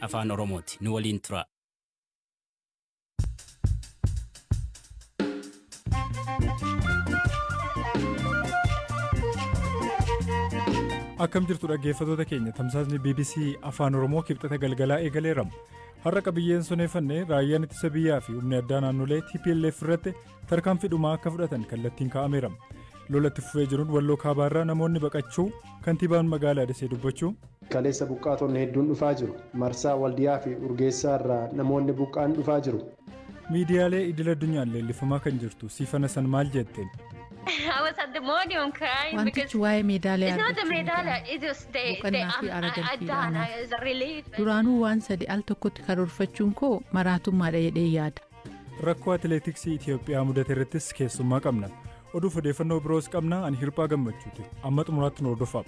Afaan Oromooti. Nu waliin tura. Akkam jirtu dhaggeeffattoota keenya, tamsaasni BBC Afaan Oromoo Kibxata galgalaa eegaleera. Har'a qabiyyeen soneeffanne raayyaan ittisa biyyaa fi humni addaa naannolee TPLF irratti tarkaanfii dhumaa akka fudhatan kallattiin kaa'ameera. Lolatti fufee jiruun Walloo Kaabaarraa namoonni baqachuu kantiibaan magaalaa Dasee dubbachuu. Kaleessa buqqaatonni hedduun dhufaa jiru. Marsaa Waldiyaa fi Urgeessaa irraa namoonni buqqaan dhufaa jiru. Miidiyaalee idil addunyaan leellifamaa kan jirtu Siifan Hasan maal jette? Wantichi waa'ee meedaaliyaa argachuu miti. Boqonnaa fi aara galfiidha anaaf. Duraanuu waan sadi al tokkotti karoorfachuun koo maraatummaadha jedhee yaada. Rakkoo atileetiksii Itoophiyaa mudate irrattis keessummaa qabna. Oduuf odeeffannoo biroos qabna, ani Hirphaa Gammachuuti. Amma xumuraatti nu hordofaa.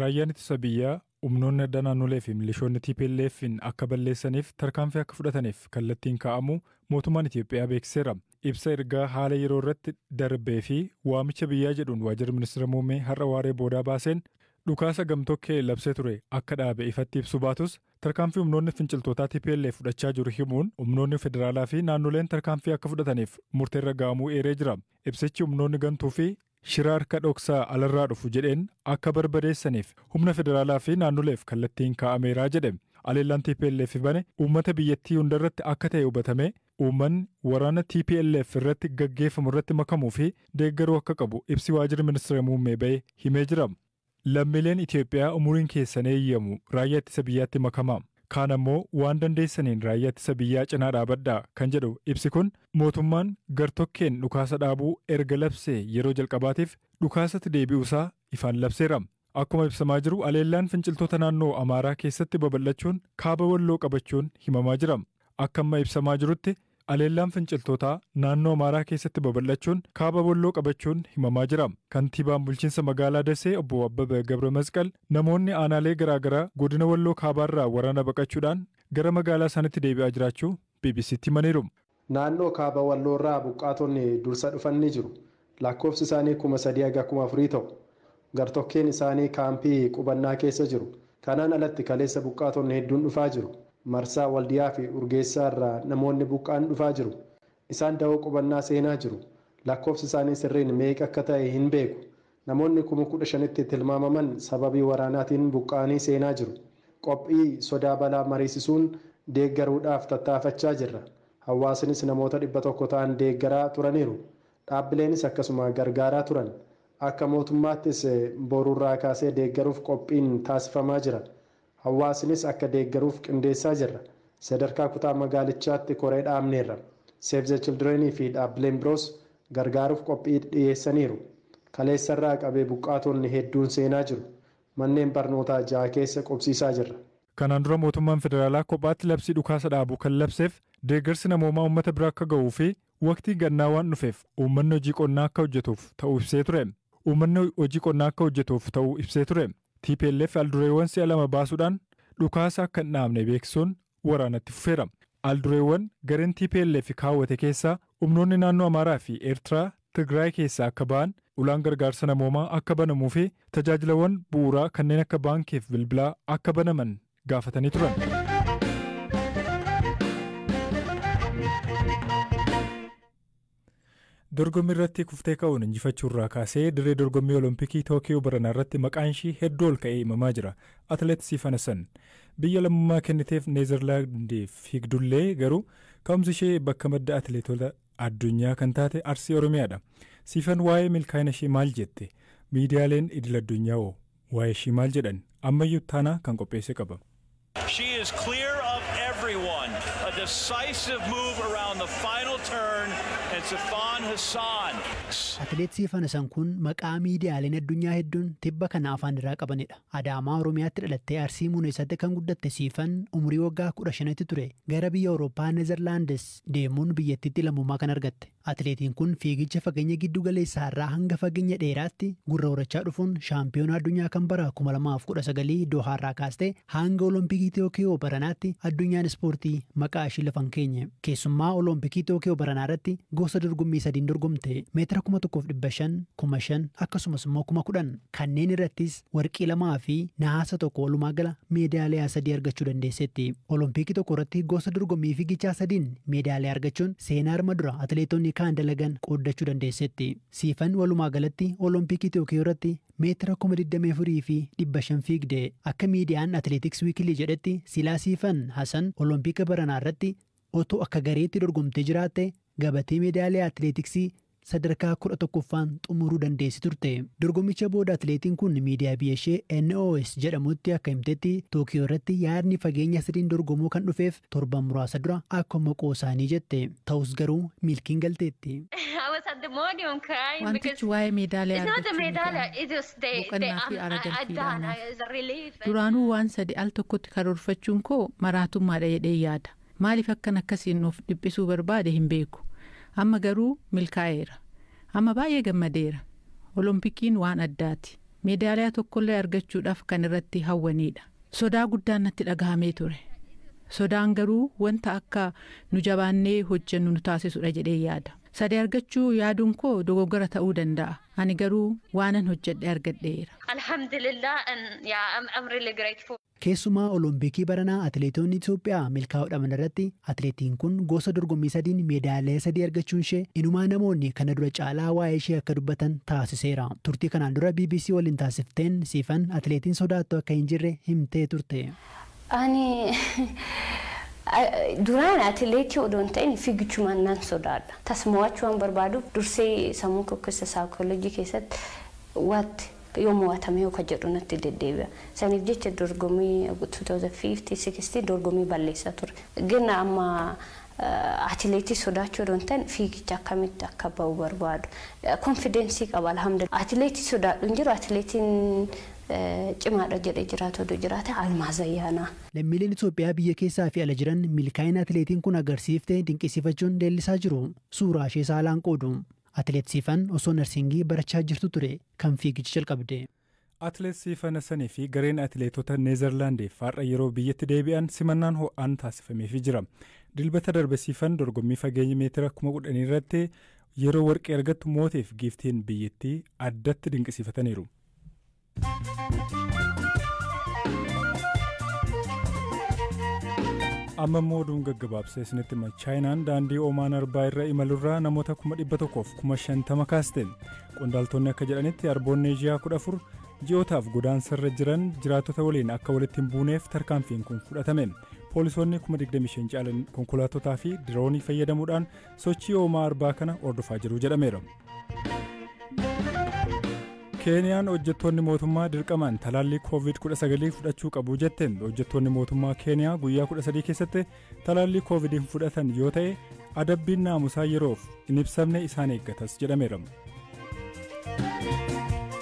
Raayyaan ittisa biyyaa humnoonni adda naannolee fi milishoonni TPLF'n akka balleessaniif tarkaanfii akka fudhataniif kallattiin kaa'amu mootummaan Itoophiyaa beeksiseera. Ibsa ergaa haala yeroo irratti darbee fi waamicha biyyaa jedhuun waajjirri ministeera muummee har'a waaree boodaa baaseen dhukaasa gamtokkee labsee ture akka dhaabe ifatti ibsu baatus, tarkaanfii humnoonni finciltootaa TPLF fudhachaa jiru himuun humnoonni federaalaa fi naannoleen tarkaanfii akka fudhataniif murteerra ga'amuu eeree jira. Ibsichi humnoonni gantuu fi shira harka dhoksaa alarraa dhufu jedheen akka barbadeessaniif humna federaalaa fi naannoleef kallattiin kaa'ameeraa jedhe. Aleellaan TPLF bane uummata biyyattii hundarratti akka ta'e hubatame uummanni waraana TPLF irratti gaggeeffamu irratti makamuu fi deeggaruu akka qabu ibsi waajjirri ministeera muummee ba'e himee jira. Lammiileen Itoophiyaa umuriin keessan eeyyamu raayyaa ittisa biyyaatti makamaa. Kaan ammoo waan dandeessaniin raayyaa ittisa biyyaa cinaa dhaabadhaa kan jedhu ibsi kun, mootummaan gartokkeen dhukaasa dhaabuu erga labsee yeroo jalqabaatiif dhukaasatti deebi'uusaa ifaan labseera. Akkuma ibsamaa jiru, aleellaan finciltoota naannoo Amaaraa keessatti babal'achuun kaaba Walloo qabachuun himamaa jira. Akka amma ibsamaa jirutti, aleellaan finciltootaa naannoo Amaaraa keessatti babal'achuun kaaba Walloo qabachuun himamaa jira. Kantiibaan bulchiinsa magaalaa Dasee obbo Abbabee Gabra Masqal namoonni aanaalee garaagaraa godina Walloo kaabaarraa waraana baqachuudhaan gara magaalaa isaaniitti deebi'aa jiraachuu BBCtti himaniiru. Naannoo kaaba Walloorraa buqqaatonni dursa dhufan ni jiru. Lakkoofsi isaanii 3000 haga 4000 ta'u. Gartokkeen isaanii kaampii qubannaa keessa jiru. Kanaan alatti kaleessa buqqaatonni hedduun dhufaa jiru. Marsaa Waldiyaa fi Urgeessaa irraa namoonni buqqaan dhufaa jiru. Isaan da'oo qubannaa seenaa jiru. Lakkoofsi isaanii sirriin meeqa akka ta'e hin beeku. Namoonni 15,000tti tilmaamaman sababii waraanaatiin buqqaanii seenaa jiru. Qophii sodaa balaa mariisisuun deeggaruudhaaf tattaafachaa jirra. Hawaasnis namoota 100 ta'an deeggaraa turaniiru. Dhaabbileenis akkasuma gargaaraa turan. Akka mootummaattis boruurraa kaasee deeggaruuf qophiin taasifamaa jira. Hawaasnis akka deeggaruuf qindeessaa jirra. Sadarkaa kutaa magaalichaatti koree dhaabneerra. Save the Children fi dhaabbileen biroos gargaaruuf qophii dhiyeessaniiru. Kaleessarraa qabee buqqaatonni hedduun seenaa jiru. Manneen barnootaa ja'a keessa qubsiisaa jirra. Kanaan dura mootummaan federaalaa kophaatti labsii dhukaasa dhaabuu kan labseef deeggarsi namoomaa uummata bira akka ga'uu fi waqtii gannaa waan dhufeef uummanni hojii qonnaa akka hojjetuuf ta'uu ibsee ture. Uummanni hojii qonnaa akka hojjetuuf ta'uu ibsee ture. TPLF aldureewwan si'a lama baasuudhaan dhukaasa akka hin dhaabne beeksisuun waraanatti fufeera. Aldureewwan gareen TPLF kaawwate keessaa humnoonni naannoo Amaaraa fi Eertiraa Tigraay keessaa akka ba'an, ulaan gargaarsa namoomaa akka banamuu fi tajaajilawwan bu'uuraa kanneen akka baankii fi bilbilaa akka banaman gaafatanii turan. Dorgommii irratti kuftee ka'uun injifachuu irraa kaasee dirree dorgommii Olompikii Tookiyoo baranaa irratti maqaan ishii hedduu ol ka'ee himamaa jira. Atileet Siifan Hasan biyya lammummaa kenniteef Neezerlaandiif fiigdullee garuu ka'umsi ishee bakka madda atileetota addunyaa kan taate Arsii Oromiyaadha. Siifan waa'ee milkaa'ina ishee maal jette? Miidiyaaleen idil addunyaa hoo waa'ee ishii maal jedhan? Ammayyuu Taanaa kan qopheesse qaba. She is clear of everyone. A decisive move around the final turn, and Sifan Hassan. Atileet Siifan Hasan kun maqaa miidiyaaleen addunyaa hedduun tibba kana afaan irraa qabanidha. Adaamaa Oromiyaatti dhalattee Arsii Muuneessatti kan guddatte Siifan umurii waggaa 15tti ture gara biyya Awurooppaa Neezerlaandes deemuun biyyattiitti lammummaa kan argatte. Atileetiin kun fiigicha fageenya giddu galeessaa irraa hanga fageenya dheeraatti gurra horachaa dhufuun shaampiyoonaa addunyaa kan bara 2019 Dohaarraa kaastee hanga Olompikii Tookiyoo baranaatti addunyaan ispoortii maqaa ishii lafa hin keenye. Keessumaa Olompikii Tookiyoo baranaa irratti gosa dorgommii sadiin dorgomte meetira 1500, 5000 akkasumas immoo 10,000 kanneen irrattis warqii 2 fi nahaasa 1 walumaa gala meedaaliyaa 3 argachuu dandeesseetti. Olompikii tokko irratti gosa dorgommii fiigichaa sadiin meedaaliyaa argachuun seenaa arma dura atileetonni kaan dalagan qooddachuu dandeesseetti. Siifan walumaa galatti Olompikii Tookiyoo irratti meetira 24,500 fiigde. Akka miidiyaan Atileetiks Wiikilii jedhetti silaa Siifan Hasan Olompika baranaa irratti otoo akka gareetti dorgomtee jiraatte gabatee meedaaliyaa atileetiksii sadarkaa 11ffaan xumuruu dandeessi turte. Dorgommicha booda atileetiin kun miidiyaa biyya ishee NOS jedhamutti akka himtetti Tookiyoo irratti yaadni fageenya sadiin dorgomuu kan dhufeef torban muraasa dura akkuma qoosaanii jette. Ta'us garuu milkiin galteetti. Wantichi waa'ee meedaaliyaa argachuu boqonnaa fi aara galfiidha. Duraanuu waan sadi al tokkotti karoorfachuun koo maraatummaadha jedhee yaada. Maaliif akkan akkasiin of dhiphisuu barbaade hin beeku. Amma garuu milkaa'eera. Amma baay'ee gammadeera. Olompikiin waan addaati. Meedaaliyaa tokkollee argachuudhaaf kan irratti hawwanidha. Sodaa guddaan natti dhagahamee ture. Sodaan garuu wanta akka nu jabaannee hojjennu nu taasisudha jedhee yaada. Sadii argachuu yaaduun koo dogoggora ta'uu danda'a. Ani garuu waanan hojjedhe argadheera. Keessumaa Olompikii baranaa atileetonni Itoophiyaa milkaa'uu dhaban irratti atileetiin kun gosa dorgommii sadiin meedaaliyaa 3 argachuun ishee inumaa namoonni kana dura caalaa waa'ee ishee akka dubbatan taasiseera. Turtii kanaan dura BBC waliin taasifteen Siifan atileetiin sodaattu akka hin jirre himtee turte. Ani duraan atileetii odoo hin ta'in fiigichumaan nan sodaadha. Tasuma mo'achuu waan barbaaduuf dursee sammuu koo keessa saayikooloojii keessatti waatti yoo mo'atame yoo kan jedhu natti deddeebi'a. Saniif jecha dorgommii 2050-60 dorgommii balleessaa ture. Gina amma atileetii sodaachuu odoo hin ta'in fiigicha akkamitti akka ba'u barbaadu. Konfidensii qaba alhamdulillah. Atileetii sodaadhu hin jiru atileetiin cimaadha jedhee jiraatu odoo jiraate Almaaz Ayyaanaa. Lammiileen Itoophiyaa biyya keessaa fi ala jiran milkaa'ina atileetiin kun agarsiifte dinqisiifachuun leellisaa jiru. Suuraa ishee saalaan qoodu. Atileet Siifan osoo narsingii barachaa jirtu ture kan fiigicha jalqabde. Atileet Siifan Hassanii fi gareen atileetota Neezerlaandiif har'a yeroo biyyatti deebi'an simannaan ho'aan taasifameefii jira. Dilbata darbe Siifan dorgommii fageenya meetira 10,000 irratti yeroo warqee argattu mooteef giiftiin biyyattii addatti dinqisiifataniiru. Amma immoo oduun gaggabaabsee isinitti hima. Chaayinaan daandii Oomaan arbaa irra imalurraa namoota 150,000 kaaste. Qondaaltonni akka jedhanitti arboonni Eeshiyaa 14 ji'ootaaf godaansarra jiran jiraattota waliin akka walitti hin buuneef tarkaanfiin kun fudhatame. Poolisoonni 25,000 caalan konkolaatotaa fi diroonii fayyadamuudhaan sochii Oomaa arbaa kana hordofaa jiru jedhameera. Keeniyaan hojjettoonni mootummaa dirqamaan talaallii COVID-19 fudhachuu qabu jette. Hojjettoonni mootummaa Keeniyaa guyyaa 13 keessatti talaallii COVID hin fudhatan yoo ta'e adabbiin naamusaa yeroof hin ibsamne isaan eeggatas jedhameera.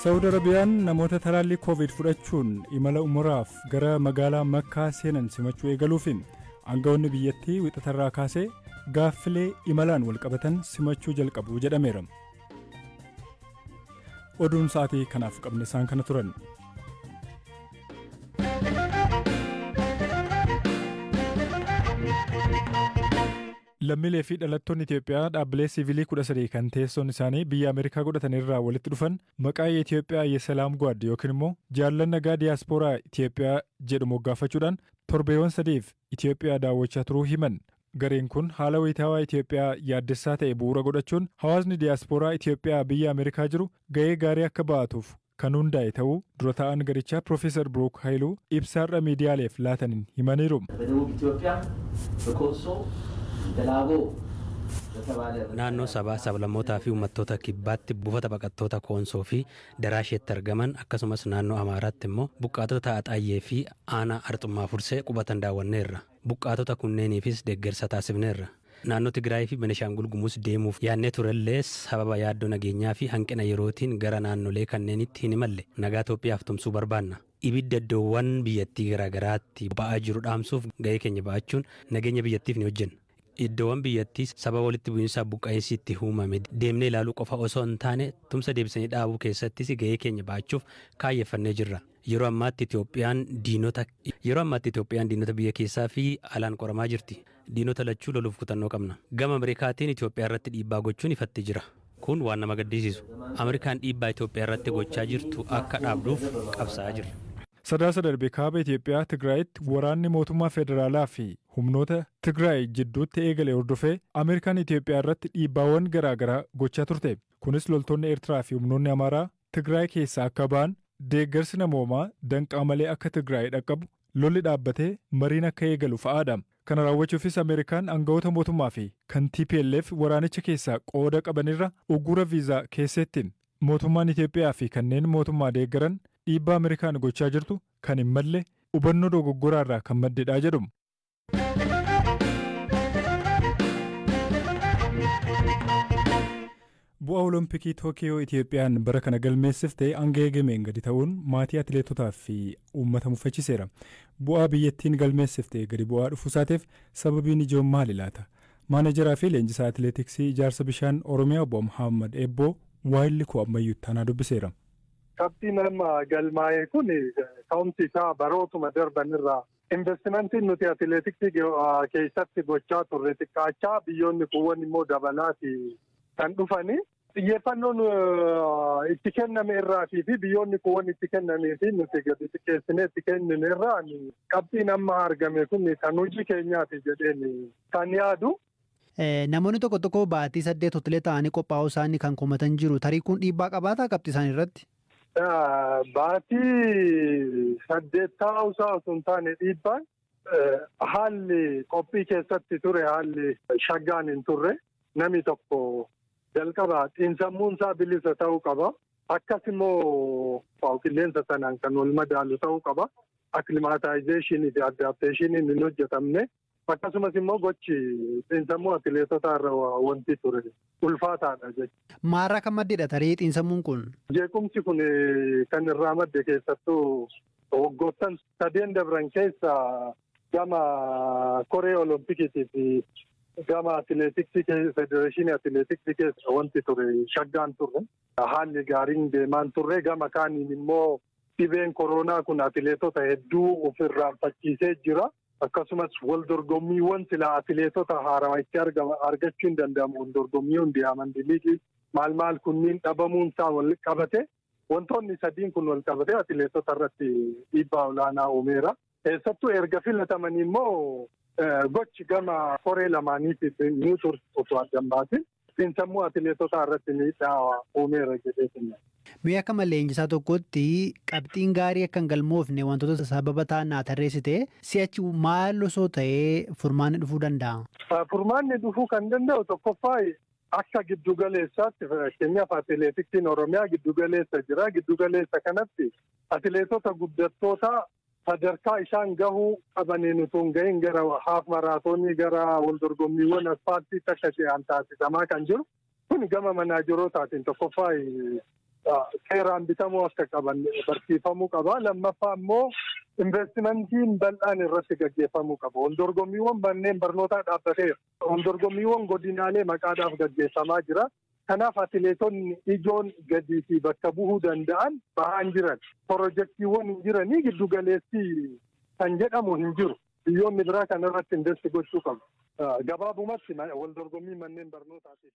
Saawud Arabiyaan namoota talaallii COVID fudhachuun imala umuraaf gara magaalaa Makkaa seenan simachuu eegaluufi aangawoonni biyyattii wixatarraa kaasee gaaffilee imalaan walqabatan simachuu jalqabu jedhameera. Oduun sa'aatii kanaaf qabne isaan kana turan. Lammiilee fi dhalattoonni Itoophiyaa dhaabbilee siivilii 13 kan teessoon isaanii biyya Ameerikaa godhatan irraa walitti dhufan maqaa Itoophiyaa Yesalaam Gwaad yookiin immoo jaallan nagaa diyaaspooraa Itoophiyaa jedhu moggaafachuudhaan torbeewwan sadiif Itoophiyaa daawwachaa turuu himan. Gareen kun haala wayitaawaa Itoophiyaa yaaddessaa ta'e bu'uura godhachuun hawaasni diyaaspooraa Itoophiyaa biyya Ameerikaa jiru ga'ee gaarii akka ba'atuuf kan hundaa'e ta'uu dura taa'an garichaa Piroofeesar Biruuk Haayiluu ibsaarra miidiyaaleef laataniin himaniiru. Naannoo sabaa sablammootaa fi uummattoota kibbaatti buufata baqattoota Koonsoo fi Daraasheetti argaman akkasumas naannoo Amaaraatti immoo buqqaatota Axaayyee fi aanaa Arxummaa Fursee qubatan daawwanneerra. Buqqaatota kunneeniifis deeggarsa taasifneerra. Naannoo Tigraay fi Benishaangul Gumuz deemuuf yaadnee turellee sababa yaaddoo nageenyaa fi hanqina yerootiin gara naannolee kanneenitti hin imalle. Nagaa Itoophiyaaf tumsuu barbaanna. Ibidda iddoowwan biyyattii garaagaraatti ba'aa jiru dhaamsuuf ga'ee keenya ba'achuun nageenya biyyattiif ni hojjenna. Iddoowwan biyyattii sababa walitti bu'iinsa buqqa'iinsi itti uumame deemnee ilaaluu qofa osoo hin taane tumsa deebisanii dhaabuu keessattis gahee keenya baachuuf kaayyeffannee jirra. Yeroo ammaatti Itoophiyaan diinota biyya keessaa fi alaan qoramaa jirti. Diinota lachuu loluuf kutannoo qabna. Gama Ameerikaatiin Itoophiyaa irratti dhiibbaa gochuun ifatti jira. Kun waan nama gaddisiisu. Ameerikaan dhiibbaa Itoophiyaa irratti gochaa jirtu akka dhaabduuf qabsaa'aa jirra. Sadaasa darbe kaaba Itoophiyaa Tigraayitti waraanni mootummaa federaalaa fi humnoota Tigraay jidduutti eegale hordofee Ameerikaan Itoophiyaa irratti dhiibbaawwan garaagaraa gochaa turte. Kunis loltoonni Eertiraa fi humnoonni Amaaraa Tigraay keessaa akka ba'an, deeggarsi namoomaa danqaa malee akka Tigraay dhaqqabu, lolli dhaabbatee mariin akka eegalu fa'aadha. Kana raawwachuufis Ameerikaan aangawoota mootummaa fi kan TPLF waraanicha keessaa qooda qabanirra uggura viizaa keessattiin mootummaan Itoophiyaa fi kanneen mootummaa deeggaran dhiibbaa Ameerikaan gochaa jirtu kan hin malle hubannoo dogoggoraa irraa kan maddedha jedhu. Bu'aa Olompikii Tookiyoo Itoophiyaan bara kana galmeessifte hanga eegameen gadi ta'uun maatii atileetotaa fi uummata muffachiiseera. Bu'aa biyyattiin galmeessifte gadi bu'aa dhufuusaatiif sababiin ijoon maali laata? Maanajaraa fi leenjisaa atileetiksii ijaarsa bishaan Oromiyaa obbo Muhammad Ebboo waayilli koo ammayyuu taanaa dubbiseera. Qabxiin amma galmaa'e kun ka'umsi isaa barootuma darban irraa investimentiin nuti atileetiksii keessatti gochaa turre xiqqaachaa biyyoonni kuuwwan immoo dabalaati kan dhufani. Xiyyeeffannoon itti kenname irraatii fi biyyoonni kuuwwan itti kennamee fi nuti gadi xiqqeessinee itti kennine irraa qabxiin amma argame kun kan hojii keenyaati jedheen kan yaadu. Namoonni tokko tokko baatii 8 hoteelee ta'anii qophaa'uu isaanii kan komatan jiru. Tarii kun dhiibbaa qabaataa qabxii isaanii irratti? Baatii 8 taa'uu isaa osoo hin taane dhiibbaan haalli qophii keessatti ture haalli shaggaan hin turre namni tokko jalqaba xiinsammuun isaa bilisa ta'uu qaba. Akkas immoo qilleensa sanaan kan wal madaalu ta'uu qaba. Aklimaataayizeeshinii fi addaapteeshiniin hin hojjetamne. Akkasumas immoo gochi xiinsammuu atileetotaa irra wanti ture ulfaataadha jechuudha. Maarraa kan maddedha tarii xiinsammuun kun? Jeequmsi kun kan irraa madde keessattuu waggoottan 3 dabran keessa gama Koree Oloompikiitii fi gama atileetiksii federeeshinii atileetiksii keessa wanti ture shaggaan turre. Haalli gaariin deemaan turre gama kaaniin immoo dhibeen koronaa kun atileetota hedduu ofirraanfachiisee jira. Akkasumas wal dorgommiiwwan silaa atileetota haarawaa itti argachuu hin danda'amu. Wal dorgommiiwwan diyaamandi liigii maal maal kunniin dhabamuun isaa wal qabate wantoonni sadiin kun wal qabate atileetota irratti dhiibbaa olaanaa uumeera. Keessattuu erga filatamanii immoo gochi gama koree lamaaniitiif ni osoo adda hin baasin xiinsammuu atileetotaa irratti miidhaa uumeera jedhee. Mee akka leenjisaa tokkotti qabxiin gaarii akka hin galmoofne wantoota sababa ta'an naa tarreessite si'achi maal osoo ta'ee furmaanni dhufuu danda'a? Furmaanni dhufuu kan danda'u tokkoffaa akka giddugaleessaatti fakkeenyaaf atileetiksiin Oromiyaa giddugaleessa jira. Giddugaleessa kanatti atileetota guddattoota sadarkaa isaan gahuu qabaniin osoo hin gahin gara haaf maraatoonii gara waldorgommiiwwan asfaaltiitti akka ce'an taasisamaa kan jiru. Kun gama manaajerootaatiin tokkoffaa seeraan bitamuu akka qaban barsiifamuu qaba. Lammaffaa immoo investimentiin bal'aan irratti gaggeeffamuu qaba. Waldorgommiiwwan manneen barnootaa dhaabbateera. Waldorgommiiwwan godinaalee maqaadhaaf gaggeeffamaa jira. Kanaaf atileetonni ijoon gadii fi bakka bu'uu danda'an bahaan jiran. Pirojektiiwwan hin jiranii giddugaleessi kan jedhamu hin jiru. Biyyoonni biraa kan irratti investi gochuu qabu. Gabaabumatti waldorgommii manneen barnootaati.